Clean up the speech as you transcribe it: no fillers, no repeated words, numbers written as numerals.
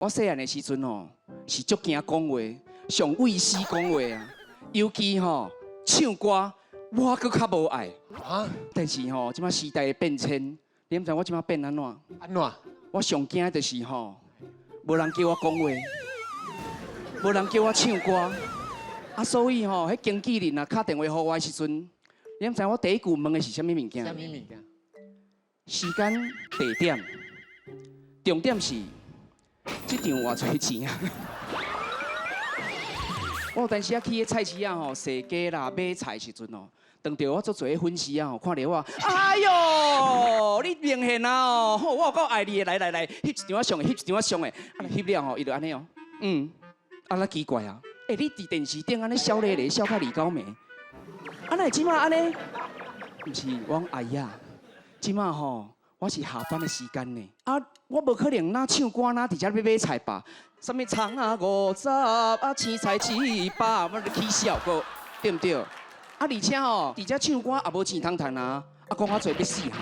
我細漢的時陣吼，是足驚講話，上畏死講話啊。尤其吼唱歌，我閣較無愛。啊？但是吼，這擺時代的變遷，你毋知我這擺變按怎？按怎？我上驚的就是吼，無人叫我講話，無人叫我唱歌。啊，所以吼，彼經紀人啊敲電話予我的時陣，你毋知我第一句問的是啥物物件？啥物物件？時間、地點，重點是這場偌濟錢啊！我有當時啊去彼菜市仔吼，踅街啦買菜時陣哦，當著我足濟粉絲啊吼，看著我，哎喲，你明顯啊哦，吼，我有夠愛你的，來來來，翕一張相，翕一張相的，啊，翕了吼，伊就按呢哦，嗯，啊，那奇怪啊，欸，你佇電視頂按呢痟咧咧，痟甲二九暝，啊，哪會這馬按呢？毋是，我講哎呀，這馬吼，我是下班的時間呢，啊，我無可能哪唱歌哪佇遮欲買菜吧？啥物蔥仔50，啊青菜100，我咧起痟閣，對毋對？啊，而且吼，佇遮唱歌也無錢通趁啊，啊講較濟欲死啊！